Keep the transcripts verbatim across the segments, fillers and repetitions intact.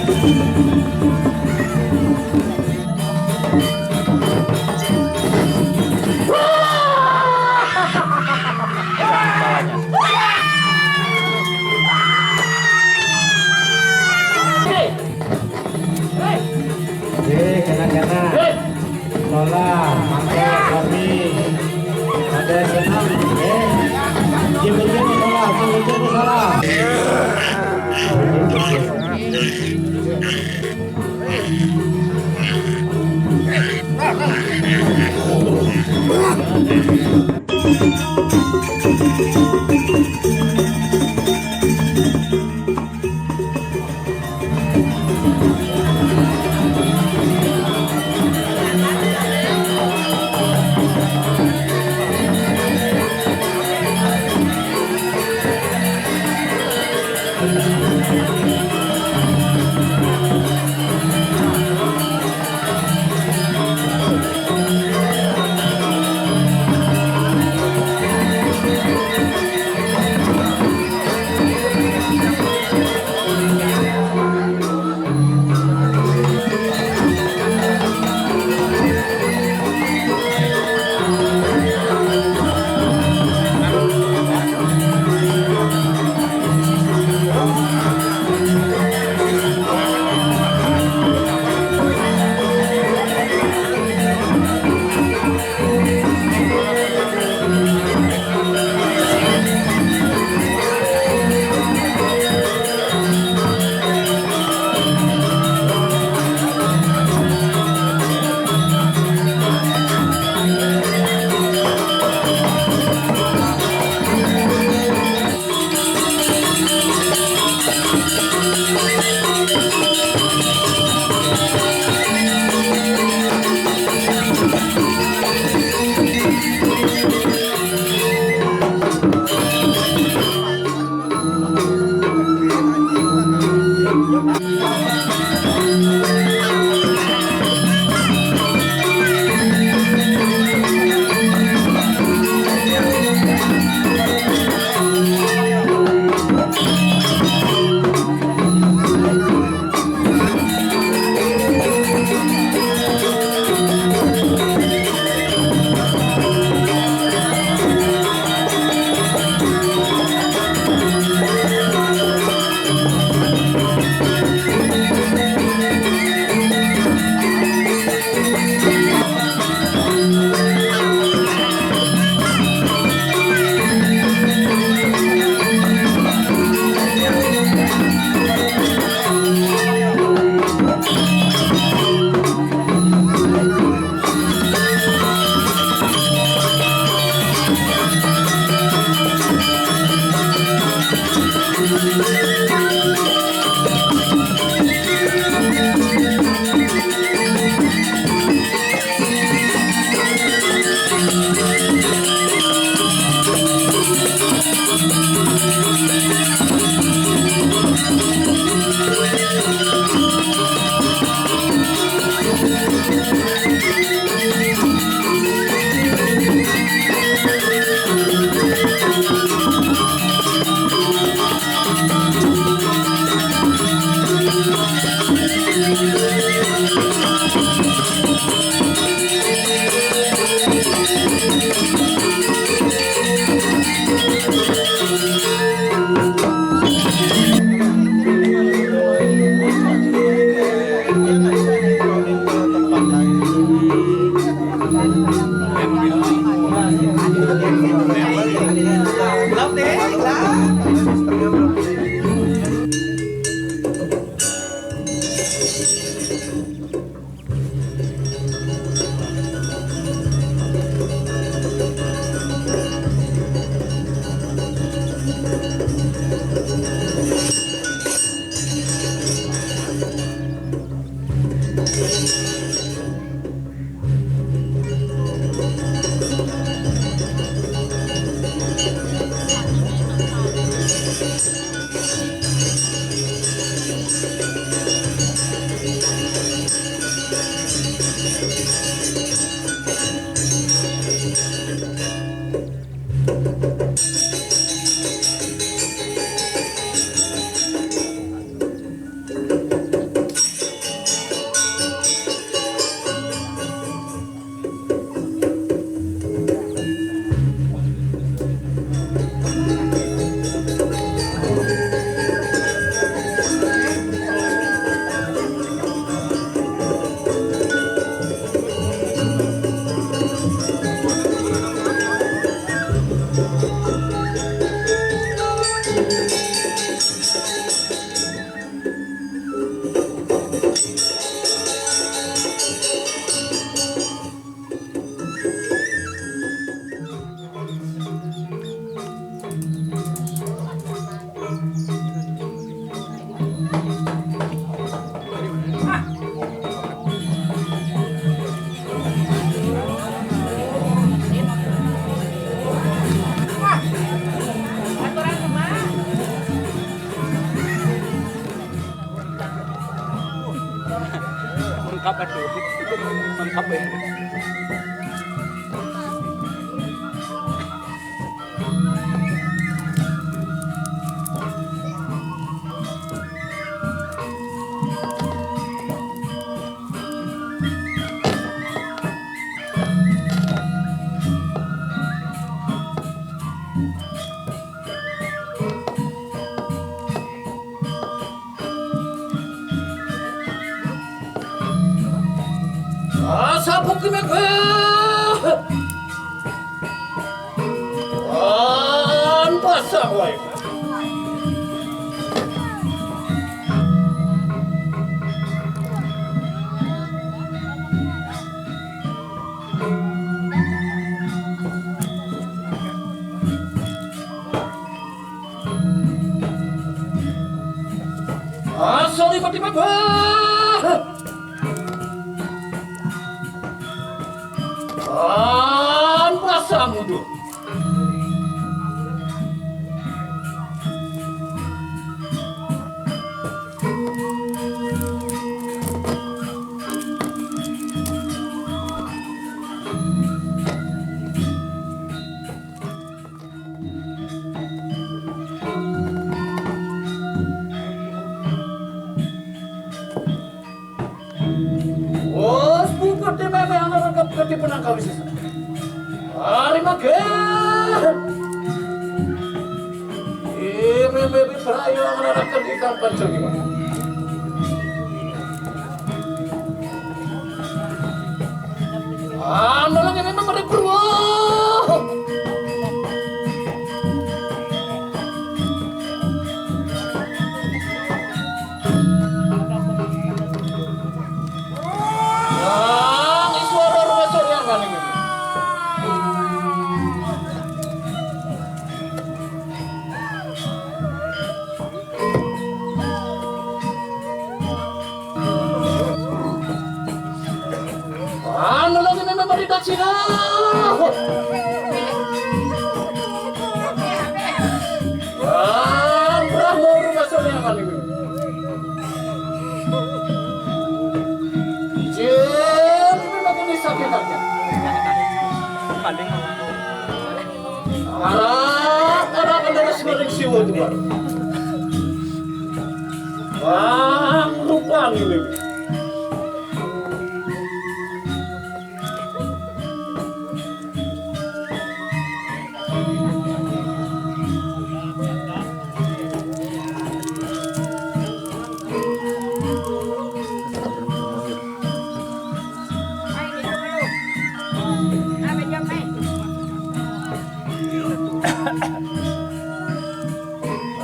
Oke, kena-kena. Salah, mantap, kami. Ada senang, eh. Jemput-jemput salah, jemput-jemput salah. Lengkap, aduh. Lengkap ya. Asa bukti mepet. An pasang wae. Asal ibu tiba bah. An pasang udah. Wes, puput di meme ana rekep gede penangkal sisa. Ari mage. Ime meme perayo ana rekep ikan pancur gimana? Anu lagi memang mereka. Nang suara rumah soriangan ini. Anu lagi memang berita Cina. Wah, murah mau rumah soriangan ini. Ijin, ini makin disakit hati. Paling. Arah, arah, arah, arah, semakin siwa tuh, Bang. Wah, lupa nih.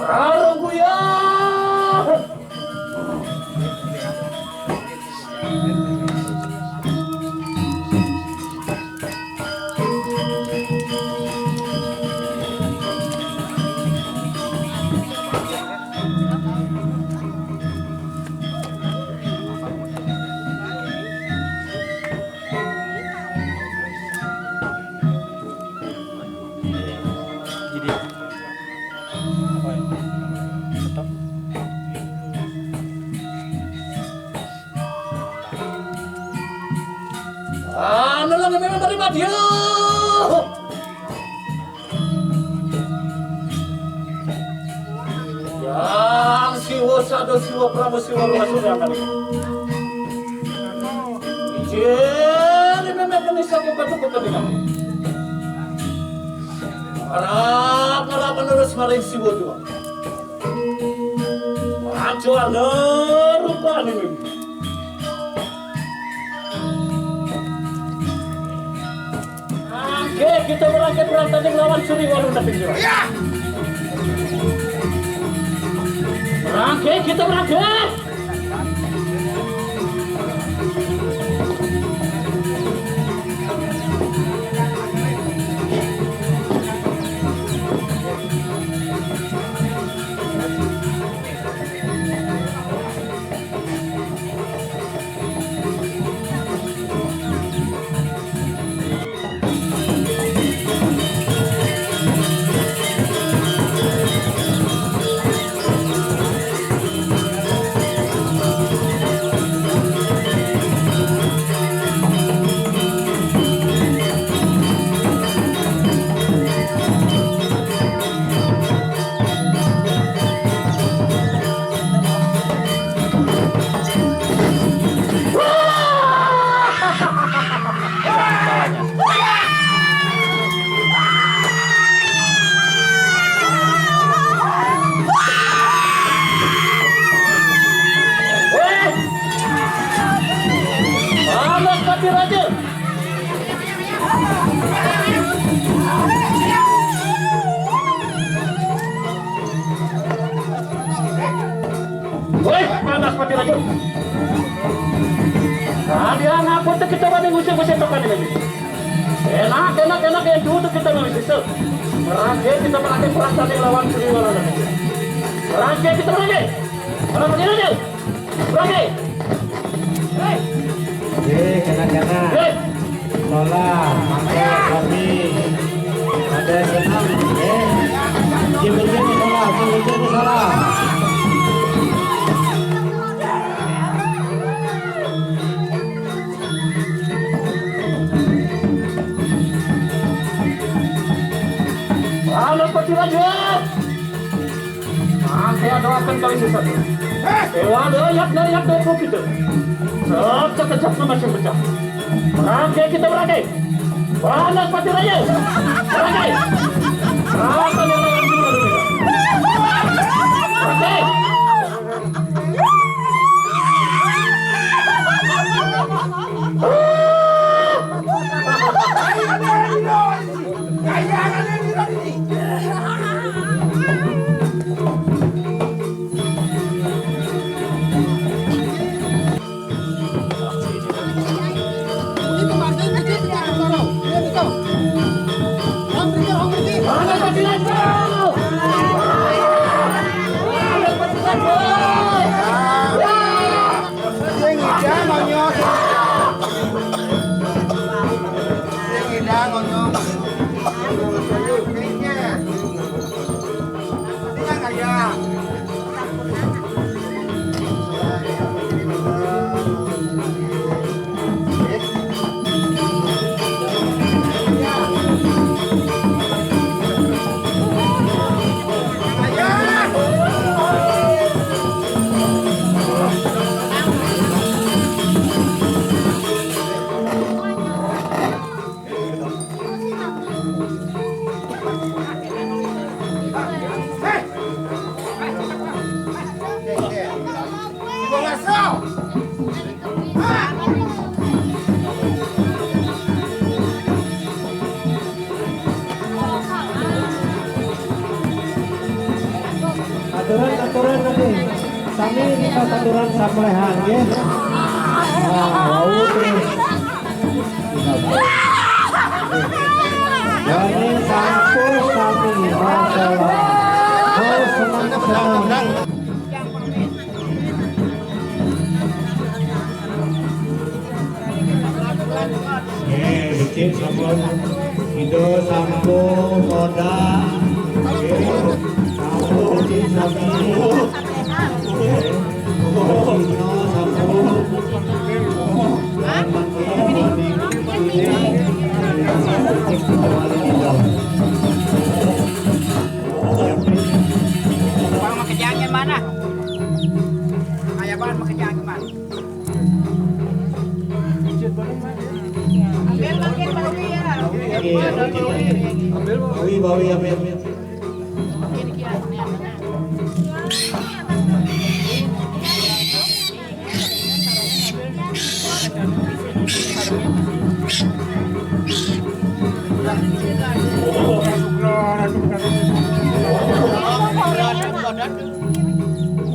Rarung kuya. Jadi, apa ya? Tetap. Anu lagi memang dari Madia. Yang siwa sado siwa pramu siwa rumah sudah kan. Jadi memang ini sakit batu bukan dengan. Arah, arah penerus maring siwa dua. Acuan rupa ini. Oke, kita berangkat berantakan lawan Suri Warung Daping Jero. Iya. Berangkat, kita berangkat. Nah, dia ngaku tuh kita banding usir-usir tekan ini. Enak, enak, enak, yang dulu tuh kita nulis itu. Merangkai kita merangkai perasaan yang lawan sendiri, lawan lagi. Merangkai kita merangkai. Orang begini aja. Merangkai. Hei. Oke, kena-kena. Hei. Salah, maka kami ada senang, eh. Jemput-jemput salah, jemput-jemput salah. Halo, Pati Raja. Nah, saya doakan kali ini satu. Eh, Dewa, Dewa, yak, dari yak, dari kita. Sok, sekejap nama saya pecah. Merangkai kita merangkai. Panas Pati Raja. Merangkai. Apa yang lawan dulu? Merangkai. Aturan, aturan nanti. Sami kita aturan samlehan, ya. Nah, lalu terus. Wani sampun sami masalah. Oh, senang, senang. Eh, becik sampun. Kita sampun modal. Eh, sampun becik sampun. Eh, kita sampun. Bang, mau kerjaan yang mana? Ayah, Bang, mau kerjaan yang mana? Ambil, makin bau ya. Bawi, bawi, ambil.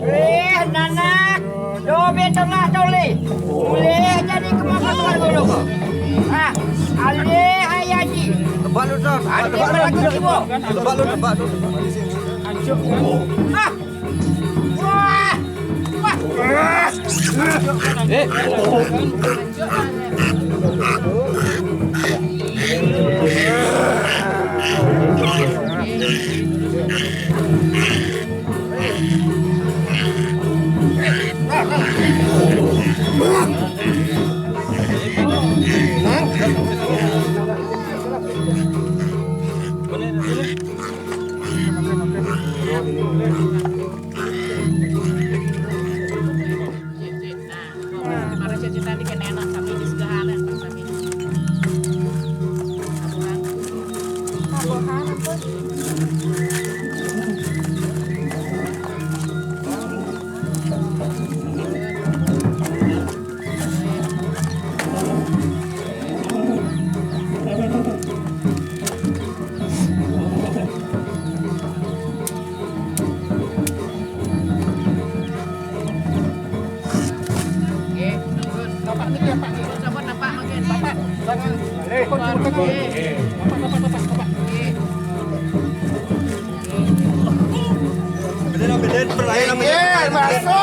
Eh, nanak, dobe tengah tole. Boleh jadi kemampuan dulu. Ah, alih hayaji. Tebak lu, Dok. Ada tebak lu, lagu tebak lu. Tebak lu, tebak lu. Ah. Wah. Wah. Eh. Nah, kemarin cerita di kena enak, kami di segala, kami. Tabuhan. Tabuhan, apa? Masuk.